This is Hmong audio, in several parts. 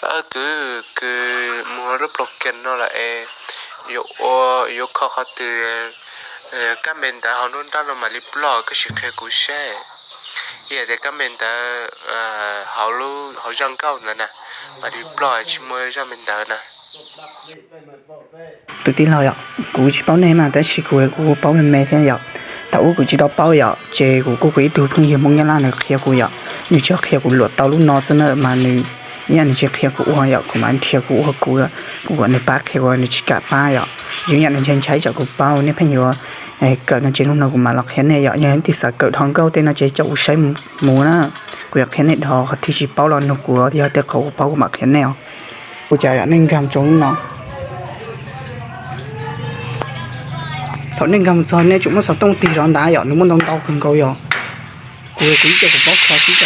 Kwv, kws mus hauv lub plos kiag no lawm es yuav ua, yuav kho qhov twg, kab npe ntawv hauv nruab nrab no mam li ploj, koj sim qhia kuv saib. Ib yam tias kab npe ntawv hauv zaj nkauj ntawd na, mam li ploj tsis muaj zaj npe ntawv na. Tus tij laug yom, kuv tsis paub nej mas tab sis kuv, kuv paub me me thiab yom. Thaum ub kuv tsis tau paub yom, ces kuv kuj kuv ib tug phooj ywg Hmoob Nyab Laj nws qhia kuv yom. Nws tsuas qhia kuv luam tau lub no xwb na mas nws ib yam nws tsis qhia kuv ua yom, kuv mam nrhiav kuv ua kuv, kuv kom nws pab qhia kuv nws tsis kam pab yom. Yus yam nws ntshai ntshai tsam kuv paub nej pheej yuav kawm no ces lub no kuv mam los qhia nej yom. Yog leej twg xav kawm dhau nkauj tej no ces coj kuv saib mus na. Kuv yuav qhia nej dhau qhov twg tsis paub los nug kuv, yog tej qhov kuv paub kuv mam qhia nej os. Ua cas yom nej nkag tso lub no. Thaum nej nkag mus txog nej tsum muab xov tooj tig rov ntawd yom, nws muaj ntau ntau kawg nkaus yom. Kuv, kuv ib co kuv paub kho xwb.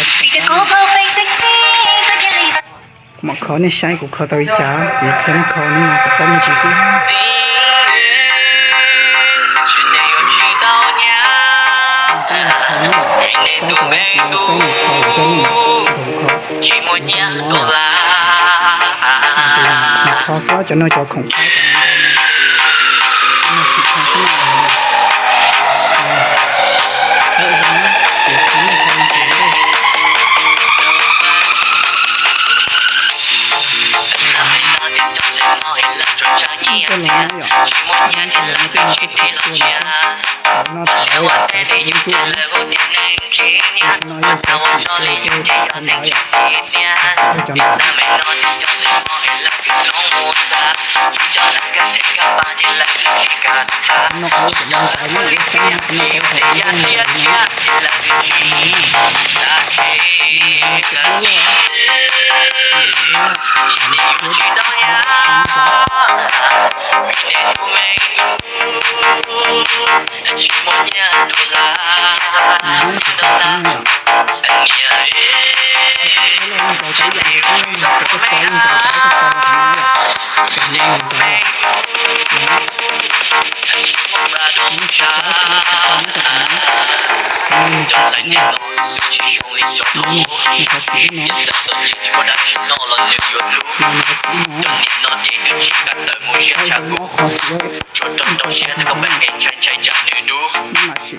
Kuv mam kho nej saib kuv kho tau li cas, kuv qhia nej kho no kuv paub me ntsis xwb. Kho xwb cov no cov khoom qab.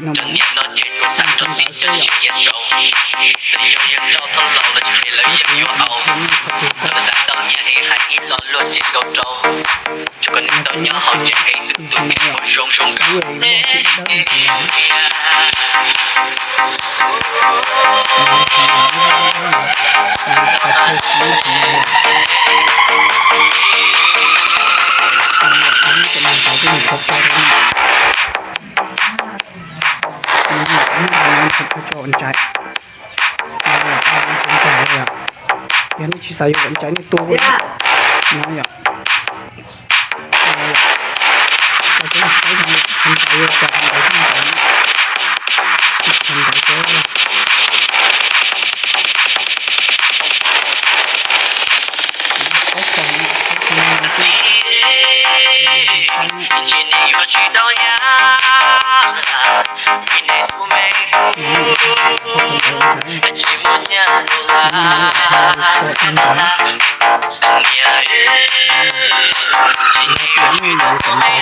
Cov niam no ces yuav tag rau tim cov yawg yawg rau thauj laus los tsis qhia lawv yawg yuav au. Lawv xav tau nyiaj es hais ib lo luaj ces nkaus rau. Tsuas kom nws tau nyob hauv tsev es tus tus kheej ua zoo zoo nkauj. Yog nej tsis xav yuav kom ntshai nej tua no yom. Cov saib no, ntawd yog cov ntawd, ntawd, ntawd. Ntshe nws yuav tsis tau yam, vim nws tus me tub tsis muaj nyiaj dollar, dollar. Niam, ntshe nws yuav tsis tau yam,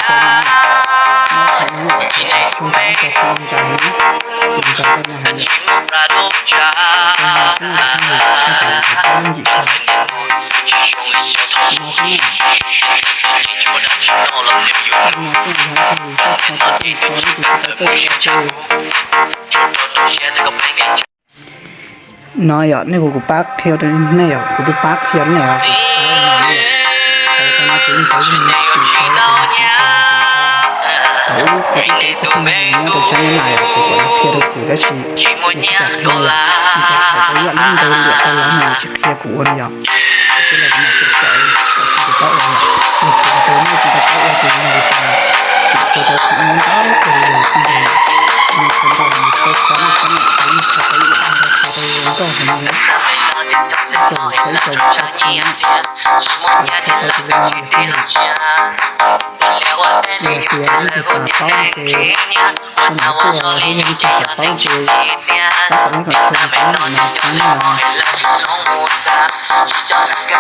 vim nws tus me tub tsis muaj plas dub tsa. Tam sim no kuv tsis zoo li xyov thaum ub, txom nyem tsis muaj dab tsi noj los nws yuav hlub. Tam sim no ces nws tsis kam tawm mus ziab tshaj kuv, tsuas rau rau siab tias koj pheej nkees ntshai. No yom, nej hu kuv pab qhia rau nej yom, kuv twb pab qhia nej os. Tsis tau yam, thaum ub kuv twb tus me tub nyob rau sab Nyab Laj yom, kuv kom nws qhia rau kuv tab sis nws tsis kam qhia yom, nws txawm hais tau ib yam lub npe luam tau los nws tsis qhia kuv ua no yom. Ces lawv kuv mam sawv tsees, tam sim kuv paub ua yom, nws qhia rau nej tsis tau paub ua ces nws tau, kuv qhia rau kuv ua ntau kawg li yom, nws qhia ntau nws tau kho nej sab nam tau, nws qhia tau ib yam nws qhia rau nkauj hauv no yom. Ces kuv qhia ib co kuv qhia no, kuv qhia tau tus li no, nws tias leej twg xav paub ces, koj mam tuaj, yog leej twg xav paub ces, pab kom nej kom txhua tus paub no mas qab no.